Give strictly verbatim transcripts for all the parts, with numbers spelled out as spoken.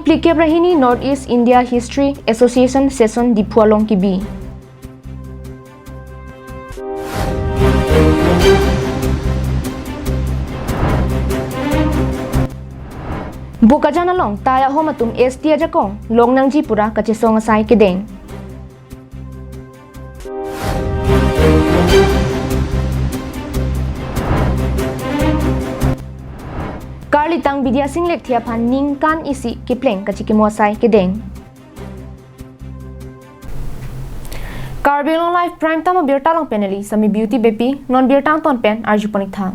Phlikep ra hini North East India History Association Session Diphu along kebi. Bokajan along tai ahom atum S T ajakong longnangji pu ra kachesong asai kedeng. Karlitang Bidya Sing Lekthe aphan ningkan isi kepleng kachikimo asai kedeng. Karbi Anglong Live Prime Time abirta along pen neli Sami Beauty Beypi, non birta angton pen arjupon ik tha.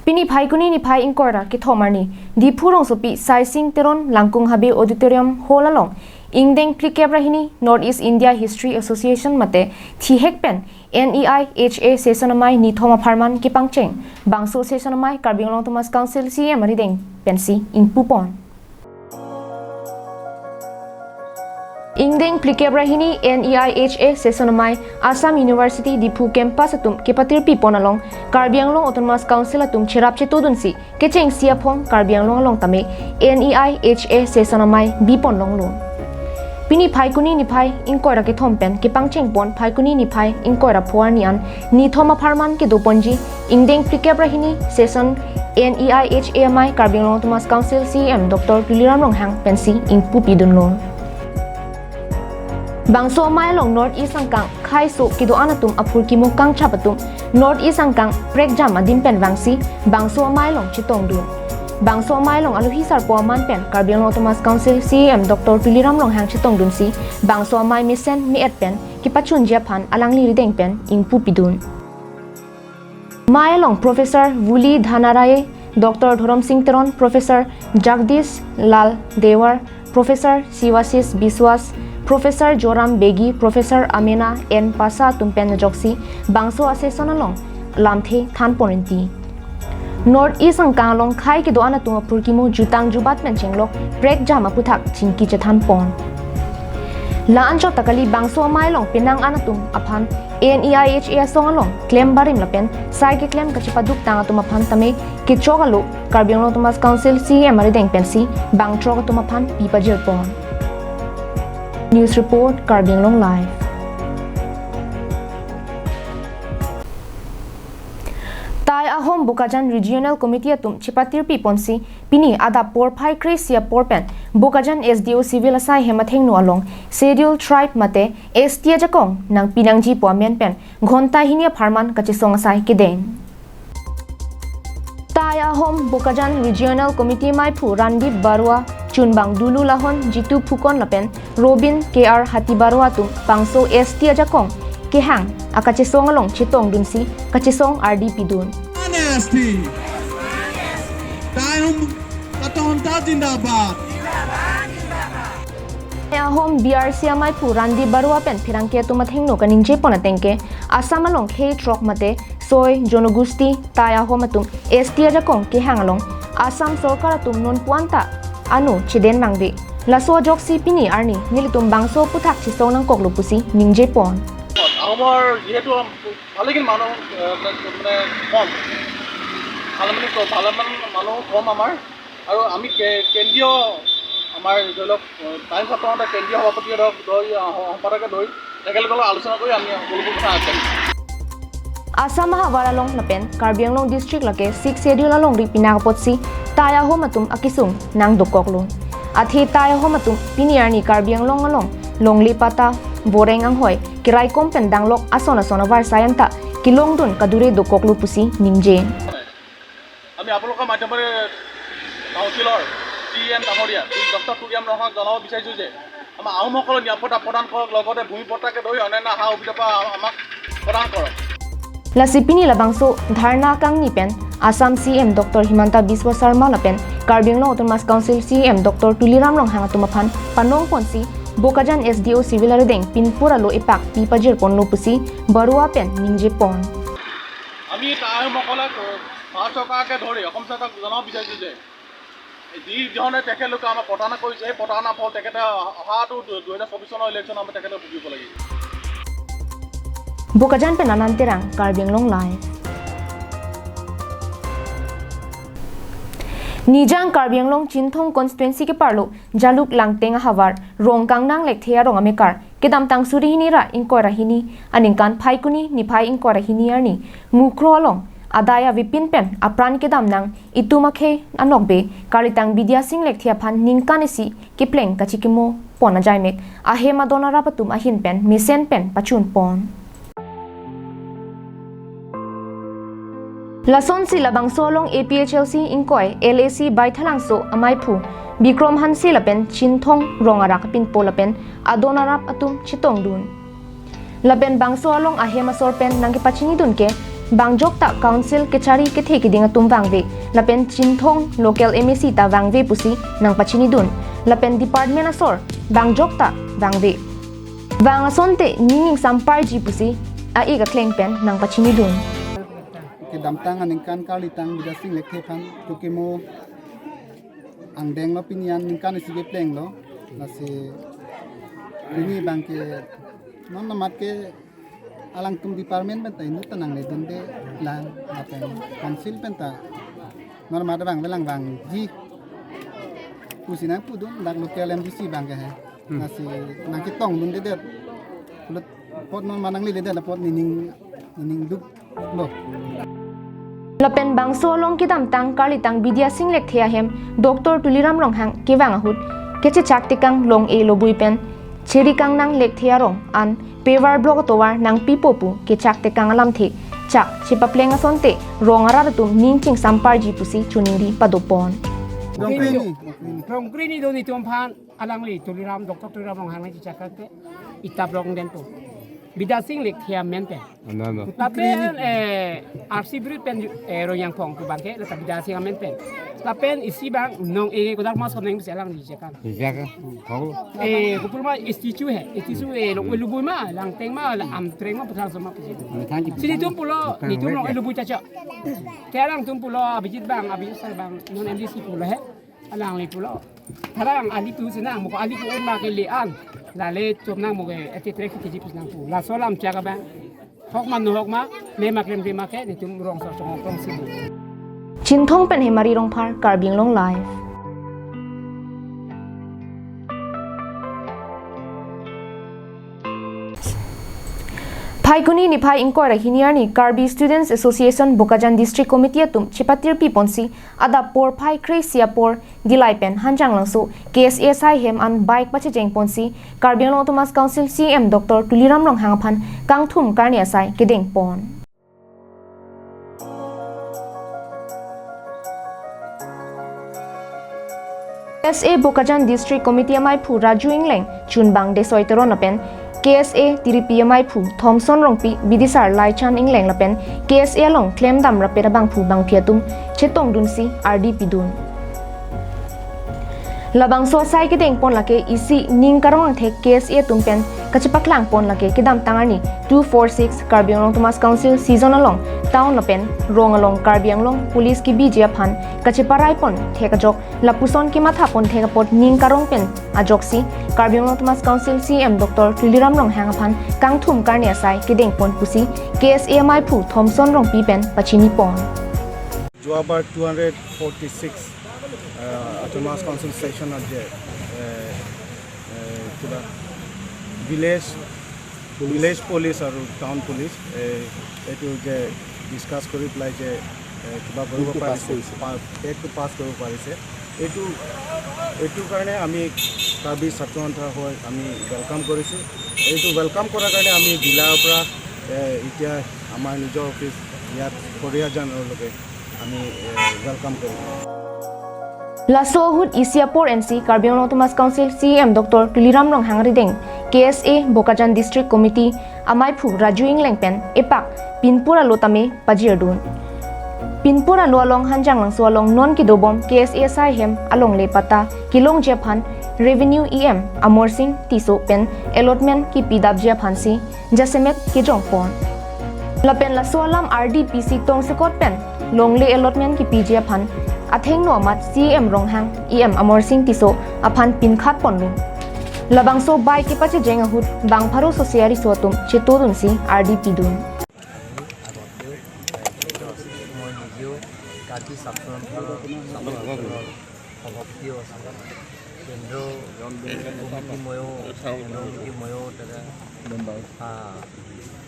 Pini Phaikuni niphai ingkoi ra kethom arni, Diphu rongsopi Saising Teron Langkung Habe Auditorium Hall along, ingdeng phlikep ra hini North East India History Association mate thihek pen N E I H A Session amei nithom apharman kepangcheng, bangso Session amei Karbi Anglong Autonomous Council C E M arideng pensi ingpupon. Ingdeng phlikep ra hini N E I H A Session amei Assam University Diphu Campus atum kepatirpipon along Karbi Anglong Autonomous Council atum cherap chetodunsi kechengsi aphong Karbi Anglong along tame N E I H A Session amei bipon longlo. Pini Phaikuni niphai ingkoi ra kethom pen kepangchengpon Phaikuni niphai ingkoi ra pho arni an nithom apharman kedoponji ingdeng phlikep ra hini Session N E I H A amei Karbi Anglong Autonomous Council C E M Doctor Tuliram Ronghang pensi ingpupidunlo. Bangso amei along North East angkang khaiso kedo-an atum aphurkimo kangchap atum North East angkang prekjam adim pen vangsi bangso amei along chetongdun. Bangso amei along alohi sarpo aman pen Karbi Anglong Autonomous Council C E M Doctor Tuliram Ronghang chetongdunsi bangso amei mesen me-et pen kepachunji aphan alangli arideng pen ingpupidun. Amei along Professor Vuli Dhanaraye, Doctor Dhorom Sing Teron, Professor Jagdish Lal Dewar, Professor Sivasis Biswas, Professor Joram Begi, Professor Amena N Pasa atum pen ajoksi bangso a-session along lamthe thanpon rinti. North East angkang along khai kedo-an atum aphurkimo jutang jubat pen chenglok prekjam aputhak chingki chethanpon. La-anchot ta kali, bangso amei along penang an atum aphan N E I H A asong along klem barim lapen sai keklem kachepaduktang atum aphan tame kechok alo Karbi Anglong Autonomous Council C E M arideng pensi bangthrok atum aphan pipajirpon. News report, Karbi Anglong Live. Tai ahom Bokajan Regional Committee atum chepatirpiponsi pini adap porphai kre-isi apor pen Bokajan S D O Civil asai hem athengno along Scheduled Tribe mate S T ajakong nangpi nangji pu amen pen ghonta hini apharman kachesong asai kedeng. Tai ahom Bokajan Regional Committee meiphu Randip Barua, chunbang Dulu Lahon, Jitu Phukon lapen Robin K R Hatibarua atum bangso S T ajakong kehang akachesong along chetongdunsi kachesong ardi pidun. Honesty. Tai ahom Katonta zindabad. Tai ahom B R C ameiphu Randip Barua pen pherangke atum athengno kaningjepon ateng ke Assam along khei throk mate soi jonogusti tai ahom atum S T ajakong kehang along Assam sorkar atum nonpu anta ano cheden nangve. Laso ajoksi pini arni nelitum bangso aputhak chesong nangkoklo pusi ningjepon. আহোমৰ যিহেতু ভালেখিনি মানুহ, এ, মানে কম, ভালেমান ক-, ভালেমান মানুহ কম আমাৰ। আৰু আমি কে-, কেন্দ্ৰীয়, আমাৰ ধৰি লওক, এ, টাইমছ অফ আছামৰ কেন্দ্ৰীয় সভাপতিয়ে ধৰক, ধৰি, আহ, সম্পাদকে ধৰি তেখেতসকলক আলোচনা কৰি আমি সকলোবোৰ কথা আগবাঢ়িম। Assam ahavar along lapen Karbi Anglong district lake Sixth Schedule alongri pinak apotsi tai ahom atum akesung nangdokoklo. Athe tai ahom atum pini arni Karbi Anglong along longle pata, boreng anghoi, keraikom pen danglok ason ason avarsai anta kelongdun kadure dokoklo pusi ningje. আমি আপোনালোকৰ মাধ্যমেৰে কাউন্সিলৰ চি E M ডাঙৰীয়া ডক্টৰ তুলিৰাম ৰংহাঙক জনাব বিচাৰিছোঁ যে আমাৰ আহোমসকলৰ নিৰাপত্তা প্ৰদান কৰক, লগতে ভূমি পট্টাকে ধৰি অন্যান্য সা সুবিধা আমাক প্ৰদান কৰক। Lasi pini labangso dharna kangni pen Assam C E M Doctor Himanta Biswa Sarma lapen Karbi Anglong Autonomous Council C E M Doctor Tuliram Ronghang atum aphan panongponsi Bokajan S D O Civil arideng pinpur alo epak pipajirponlo pusi Barua pen ningjepon. আমি টাইমসকলে ভাৰত চৰকাৰকে ধৰি অসম চৰকাৰক জনাব বিচাৰিছোঁ যে যি ধৰণে তেখেতলোকে আমাক প্ৰতাৰণা কৰিছে, সেই প্ৰতাৰণাৰ ফল তেখেতে অহাটো দু-, দুহেজাৰ চৌবিছ চনৰ ইলেকশ্যনত আমি তেখেতক ভুগিব লাগিব। Bokajan pen Anand Terang, Karbi Anglong Live. Nijang Karbi Anglong Chinthong constituency keparlo Jaluk Langteng ahavar Rongkangnang Lekthe arong amekar kedamtang suri hini ra ingkoi ra hini aningkan Phaikuni niphai ingkoi ra hini arni Mukroh along adai avepin pen apran kedam nang itum akhei anokbe Karlitang Bidya Sing Lekthe aphan ningkan isi kepleng kachikimo pon ajaimek ahem adon arap atum ahin pen mesen pen pachun pon. Lasonsi labangso along A P H L C ingkoi L A C Baithalangso amaiphu Bikrom Hanse lapen Chinthong rong arak apinpo lapen adon arap atum chetongdun. Lapen bangso along ahem asor pen nangkepachinidun ke bangjok ta council kechari kethe keding atum vangve lapen Chinthong local M A C ta vangve pusi nangpachinidun. Lapen department asor bangjok ta vangve. Vang asonte ning ingsamparji pusi a-ik akleng pen nangpachinidun. Kedamtang aningkan Karlitang Bidya Sing Lekthe aphan kachikimo angdenglo, pini an ningkan isi keplenglo. Lasi pini abangke non namat ke alangtum department pen ta inut ta nangledunde lang lapen council pen ta non namat abang velang vangji pusi nangpudun dak local M D C abangke he. Hmm. Lasi nangketongdundedet. Pulut apot non ma nangleledet apot nening nening duklo. Lapen bangso along kedamtang Karlitang Bidya Sing Lekthe ahem Doctor Tuliram Ronghang kevang ahut kechechak tekang long-e lobui pen Cherikangnang Lekthe arong an paving block atovar nangpipo pu kechak tekang alamthe chak chepapleng asonte rong arat atum ning chingsamparji pusi choningri padopon. Rongkrini. Rongkrini do netum aphan alangli Tuliram, Doctor Tuliram Ronghang nangchechak ke ita block den po. Bidya Sing Lekthe amen pen. Ano, ano. Lapen, eh, R C Bridge pen, eh, Rongyangphong pu abangke, lata Bidya Sing amen pen. Lapen isi abang nong-e kodak mas koneng si alangli chechak. Chechak, kau. Eh, kopur ma statue he, statue, eh, lo, lobui ma, Langteng ma, la Amtreng ma, Putang sama pusi. Thank you. Sini atum pulo, netum nong-e lobui chacha. Te alangtum pulo, Abhijit abang, Abhijit sir abang, non M D C pulo he. Alangli pulo. Tharang ali pu sinang, mo ko ali pu un ma ke le an. Lale chom nang mo ke eti trek kiji pu sinang pu. Laso alam chak abang. Hok ma no hok ma, le ma klem de ma ke, netum rong so chong rong si. Chinthong pen Hemari Rongphar, Karbi Anglong Live. Phaikuni niphai ingkoi ra hini arni Karbi Students Association Bokajan District Committee atum chepatirpi ponsi adap porphai kre-isi apor Dillai pen Hanjanglangso K S A asai hem an bike pachejeng ponsi Karbi Anglong Autonomous Council C E M Doctor Tuliram Ronghang aphan kangthum karne asai kedeng pon. K S A Bokajan District Committee amaiphu Raju Engleng, chunbang Desoi Teron lapen K S A tiripi amaiphu Thomson Rongpi, bidisar Laichan Engleng lapen K S A along klemdam rapet abangphu bangphi atum chetongdunsi ardi pidun. Labangso asai kedeng pon lake isi ning karong angthek K S A atum pen kachepaklang pon lake kedamtang arni two four six Karbi Anglong Autonomous Council season along town lapen rong along Karbi Anglong Police kebiji aphan kacheparai pon thek ajok lapuson kematha pon thek apot ning karong pen ajoksi Karbi Anglong Autonomous Council C E M Doctor Tuliram Ronghang aphan kangthum karne asai kedeng pon pusi K S A amaiphu Thomson Rongpi pen pachini pon. যোৱাবাৰ two hundred forty six autonomous council ছেছনত যে এ, এ, কিবা village village police আৰু town police এ, এইটো যে ডিছকাছ কৰি পেলাই যে এ, কিবা কৰিব বিলটো পাছ পাৰিছে কৰিছে। পা- এক্টটো পাছ কৰিব পাৰিছে। এইটো এইটো কাৰণে আমি কাৰ্বি ছাত্ৰ সন্থা হৈ আমি ৱেলকাম কৰিছোঁ। এইটো ৱেলকাম কৰাৰ কাৰণে আমি ডিলাৰ পৰা এ, এতিয়া আমাৰ নিজৰ অফিচ ইয়াত খৰিয়াজানলৈকে আমি এ, ৱেলকাম কৰিম। Laso ahut isi apor ensi Karbi Anglong Autonomous Council C E M Doctor Tuliram Ronghang arideng K S A Bokajan District Committee amaiphu Raju Engleng pen epak pinpur alo tame pajirdun. Pinpur alo along Hanjanglangso along non kedobom K S A asai hem alongle patta kelongji aphan Revenue E M Amarsing Tisso pen allotment kepidapji aphansi jasemet kejong pon. Lapen laso alam ardi pisi tongsekot pen longle allotment kepiji aphan athengno amat C E M Ronghang, E M Amarsing Tisso aphan pinkhat ponlo. Labangso bike kepachejeng ahut bang pharo sose ariso atum chetodunsi ardi pidun. মই নিজেও কাৰ্বি ছাত্ৰ সন্থাৰ ছাত্ৰ সন্থাৰ সভাপতিও আছে। কেন্দ্ৰ কমিটি ময়ো, কেন্দ্ৰ কমিটি ময়ো তাতে, আহ,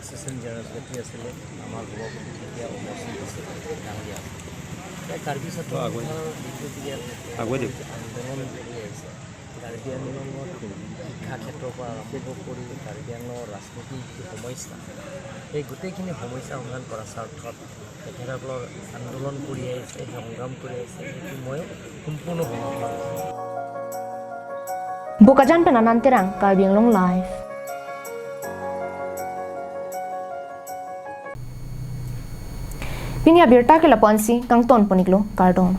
এছিষ্টেণ্ট জেনেৰেল ছেক্ৰেটাৰী আছিলে, আমাৰ সভাপতি তেতিয়া অমৰ সিং আছিলে, ডাঙৰীয়া। এতিয়া কাৰ্বি ছাত্ৰ সন্থাৰ যিটো এতিয়া আগুৱাই দিয়ক। আন্দোলন কৰি আহিছে, কাৰ্বি আংলঙত শিক্ষা ক্ষেত্ৰৰ পৰা আৰম্ভ কৰি কাৰ্বি আংলঙৰ ৰাজনৈতিক যিটো সমস্যা, সেই গোটেইখিনি সমস্যা সমাধান কৰাৰ স্বাৰ্থত তেখেতসকলৰ আন্দোলন কৰি আহিছে, সংগ্ৰাম কৰি আহিছে, সেইটো মই সম্পূৰ্ণ সমৰ্থন কৰোঁ। Bokajan pen Anand Terang, Karbi Anglong Live. Pini abirta ke lapu-ansi kangton pon-iklo, kardom.